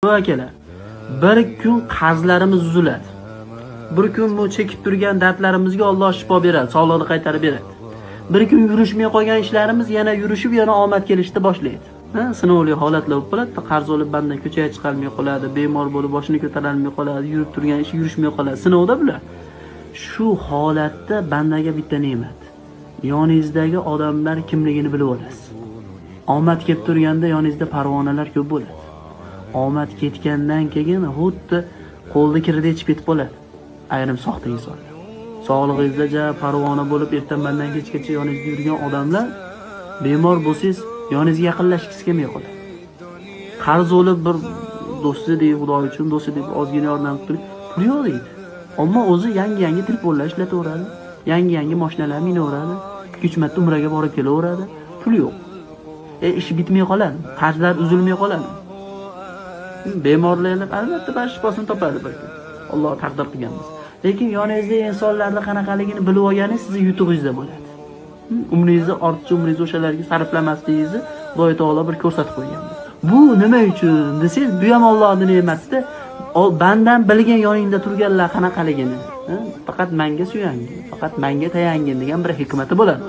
Akalar, bir kun qarzlarimiz uziladi. Bir kun bu chekib turgan dardlarimizga Alloh shifo beradi, sog'liqni qaytarib beradi. Bir kun yurishmay qolgan ishlarimiz yana yurishib, yana omad kelishni boshlaydi. Sinovli holatlar bo'lib qoladi, qarz olib banda ko'chaga chiqolmay qoladi, bemor bo'lib boshini ko'tarolmay qoladi, yurib turgan ishi yurishmay qoladi. Sinovda bular. Shu holatda bandaga bitta ne'mat. Yoningizdagi odamlar kimligini bilib olasiz. Omad kelib turganda yoningizda parvonalar ko'p bo'ladi. Omad ketgandan keyin xuddi qo'lni kirida ichib ketib qoladi ayrim soxta insonlar. Sog'lig'ingizda ja parvona bo'lib ertamandan kechgacha yoningizda yurgan odamlar bemor bo'lsangiz yoningizga yaqinlashgisi kelmay qoladi. Qarz olib bir do'sti deydi, Xudo uchun do'sti deb ozgina yordam qilib pul yo'q deydi. Ammo o'zi yangi-yangi telefonlar ishlataveradi, yangi-yangi mashinalar minaveradi, 2-3 marta umraga borib kelaveradi, pul yo'q. Ish bitmay qoladi, qarzlar uzilmay qoladi. Bemorlarni albatta bari shifosini topadi bir kun. Alloh taqdir qilganmiz. Lekin yoningizdagi insonlarni qanaqaligini bilib olganingiz sizni yutug'ingizda bo'ladi. Umringizni, ortiqcha umringizni o'shalarga sarflamasligingizni Xudo taolo bir ko'rsatib qo'ygan. Bu nima uchun desangiz, bu ham Allohning ne'matida. Bandan bilgan yoningda turganlar qanaqaligini, faqat menga suyangin, faqat menga tayangin degan bir hikmati bo'ladi.